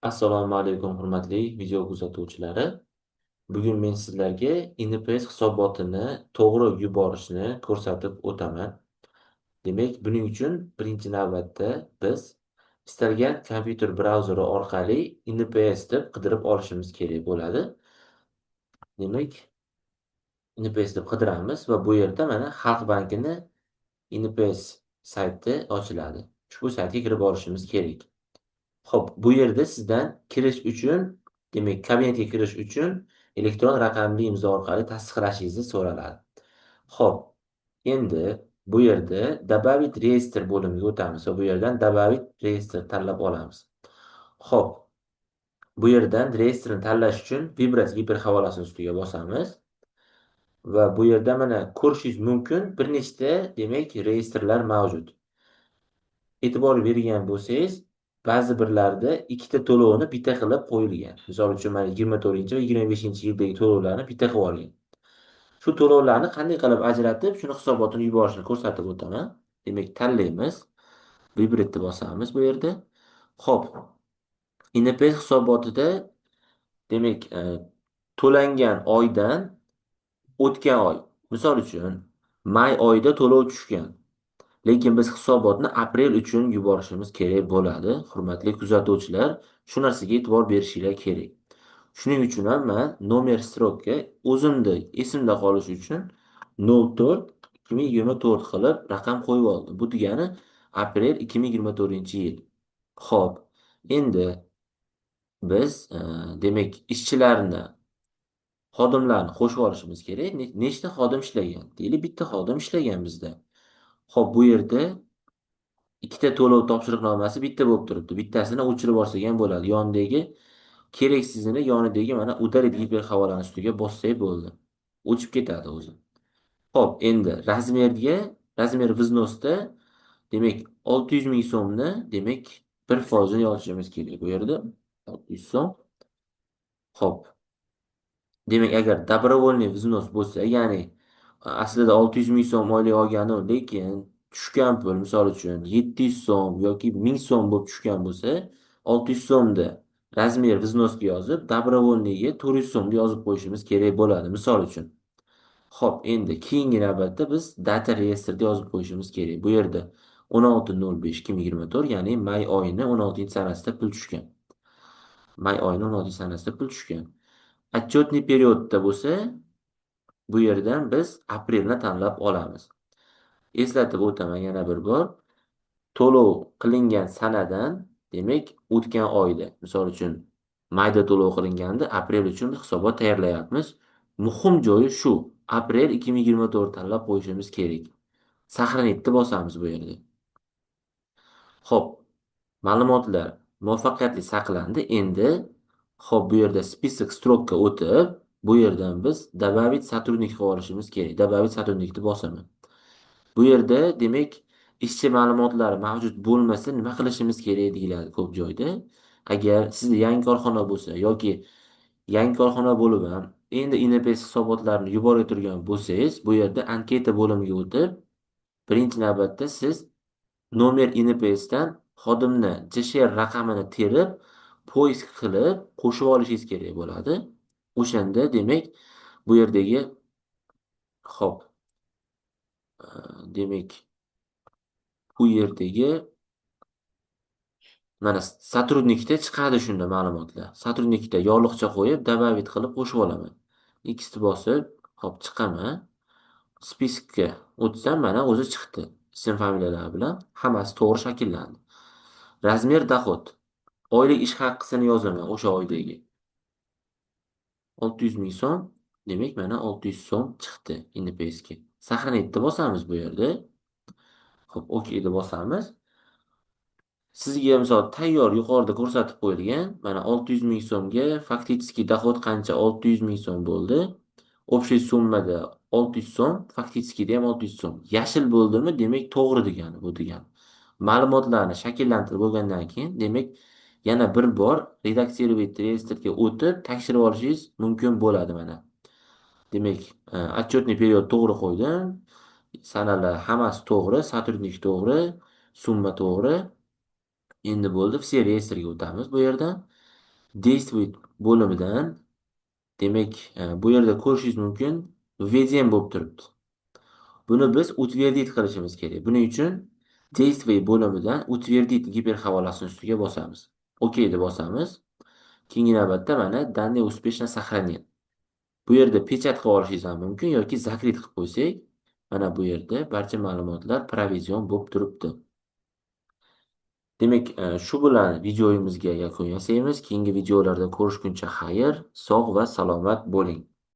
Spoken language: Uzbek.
Assalomu alaykum, hurmatli video kuzatuvchilari. Bugun men sizlarga INPS hisobotini to'g'ri yuborishni ko'rsatib o'taman. Demak, buning uchun birinchi navbatda biz istalgan kompyuter brauzeri orqali INPS deb qidirib olishimiz kerak bo'ladi. Demak, INPS deb qidiramiz va bu yerda mana Xalq bankini INPS sayti ochiladi. Ushbu saytga kirib olishimiz kerak. Xo'p, bu yerda sizdan kirish uchun, demak, kabinetga kirish uchun elektron raqamli imzo orqali tasdiqlashingizni so'raladi. Xo'p, endi bu yerda "Добавить реестр" bo'limiga o'tamiz va bu yerdan "Добавить реестр" tanlab olamiz. Xo'p, bu yerdan reyestrni tanlash uchun "Выбрать" giperhavolasini ustiga bosamiz. Va bu yerda mana ko'rishingiz mumkin, bir nechta, demak, reyestrlar mavjud. E'tibor bergan bo'lsangiz, ba'zi birlarida ikkita to'lovni bitta qilib qo'yilgan. Misol uchun, mana 24 va 25 yildagi to'lovlarni bitta qilib olgan. Shu to'lovlarni qanday qilib ajratib, shuni hisobotini yuborishni ko'rsatib o'taman. Demak, tanlaymiz. "Выбрать" bosamiz bu yerda. Xo'p, INPS hisobotida, demak, to'langan oydan o'tgan oy. Misol uchun, may oyida to'lov tushgan. Lekin biz hisobotni aprel uchun yuborishimiz kerak bo'ladi. Hurmatli kuzatuvchilar, shu narsaga e'tibor berishinglar kerak. Shuning uchun ham man номер строк ka o'zimda esimda qolishi uchun 04 2024 qilib raqam qo'yib oldim. Bu degani aprel 2024-yil. Xo'p, endi biz demak, ishchilarni, xodimlarni qo'shib olishimiz kerak. Nechta xodim ishlagan? Deylik, bitta xodim ishlagan bizda. Xo'p, bu yerda ikkita to'lov topshiriqnomasi bitta bo'lib turibdi. Bittasini o'chirib olsak ham bo'ladi. Yonidagi keraksizini yonidagi mana "Удалить" giperhavolani ustiga bossak bo'ldi. O'chib ketadi o'zi. Xo'p, endi размер ga, размер взнос da, demak, 600 ming so'mni, demak, 1%ini yozishimiz kerak bu yerda. 600 so'm. Xo'p. Demak, agar добровольный взнос bo'lsa, ya'ni aslida 600 ming so'm oylik olgani, lekin tushgan pul, misol uchun, 700 so'm yoki 1000 so'm bo'lib tushgan bo'lsa, 600 so'mni размер взнос ga yozib, добровольный ga 400 so'mni yozib qo'yishimiz kerak bo'ladi, misol uchun. Xo'p, endi keyingi navbatda biz дата реестр da yozib qo'yishimiz kerak. Bu yerda 16.05.2024, ya'ni may oyini 16 sanasida pul tushgan. May oyini 16 sanasida pul tushgan. Отчетный период da bo'lsa, bu yerdan biz aprelni tanlab olamiz. Eslatib o'taman yana bir bor. To'lov qilingan sanadan, demak, o'tgan oyda, misol uchun, mayda to'lov qilinganda, aprel uchun biz hisobot tayyorlayapmiz. Muhim joyi shu. Aprel 2024 tanlab qo'yishimiz kerak. "Сохранить" ni bosamiz bu yerda. Xo'p, ma'lumotlar muvaffaqiyatli saqlandi. Endi, xo'p, bu yerda "Список строк" ga o'tib, bu yerdan biz "Добавить сотрудник" qilib olishimiz kerak. "Добавить сотрудник" ni bosaman. Bu yerda, demak, ishchi ma'lumotlari mavjud bo'lmasa, nima qilishimiz kerak deyiladi ko'p joyda. Agar sizda yangi korxona bo'lsa yoki yangi korxona bo'lib ham endi INPS hisobotlarini yuborib turgan bo'lsangiz, bu yerda anketa bo'limiga o'tib, birinchi navbatda siz номер INPSdan xodimni JSHR raqamini terib, поиск qilib qo'shib olishingiz kerak bo'ladi. O'shanda, demak, bu yerdagi, xo'p, demak, bu yerdagi mana сотрудник da chiqadi shunda ma'lumotlar. Сотрудник da yorliqcha qo'yib, "Добавить" qilib qo'shib olaman. X ni bosib, hop, chiqaman. Список ga o'tsam, mana o'zi chiqdi. Ism, familiyalar bilan hammasi to'g'ri shakllandi. Размер доход. Oylik ish haqqisini yozaman o'sha oydagi. 600 ming so'm. Demak, mana 600 so'm chiqdi INPSga. "Сохранить" ni bosamiz bu yerda. Xo'p, "OK" deb bosamiz. Sizga misol tayyor yuqorida ko'rsatib qo'yilgan. Mana 600 ming so'mga фактический доход qancha? 600 ming so'm bo'ldi. Общий summada 600 so'm, фактический da ham 600 so'm. Yashil bo'ldimi? Demak, to'g'ri degani bu degani. Ma'lumotlarni shakllantirib bo'lgandan keyin, demak, yana bir bor "Редактировать реестр" ga o'tib tekshirib olishingiz mumkin bo'ladi mana. Demak, отчетный период to'g'ri qo'ydim. Sanalar hammasi to'g'ri, сотрудник to'g'ri, summa to'g'ri. Endi bo'ldi, "Все реестр" ga o'tamiz bu yerdan. Действует bo'limidan, demak, bu yerda ko'rishingiz mumkin, введен bo'lib turibdi. Buni biz утвердить qilishimiz kerak. Buning uchun Действие bo'limidan утвердить giperhavolasini ustiga bosamiz. OK deb bosamiz. Keyingi navbatda mana данные успешно сохранен. Bu yerda печать qilib olishingiz ham mumkin yoki закрыть qilib qo'ysak, mana bu yerda barcha ma'lumotlar проведен bo'lib turibdi. Demak, shu bilan videomizga yakun yasaymiz. Keyingi videolarda ko'rishguncha xayr, sog' va salomat bo'ling.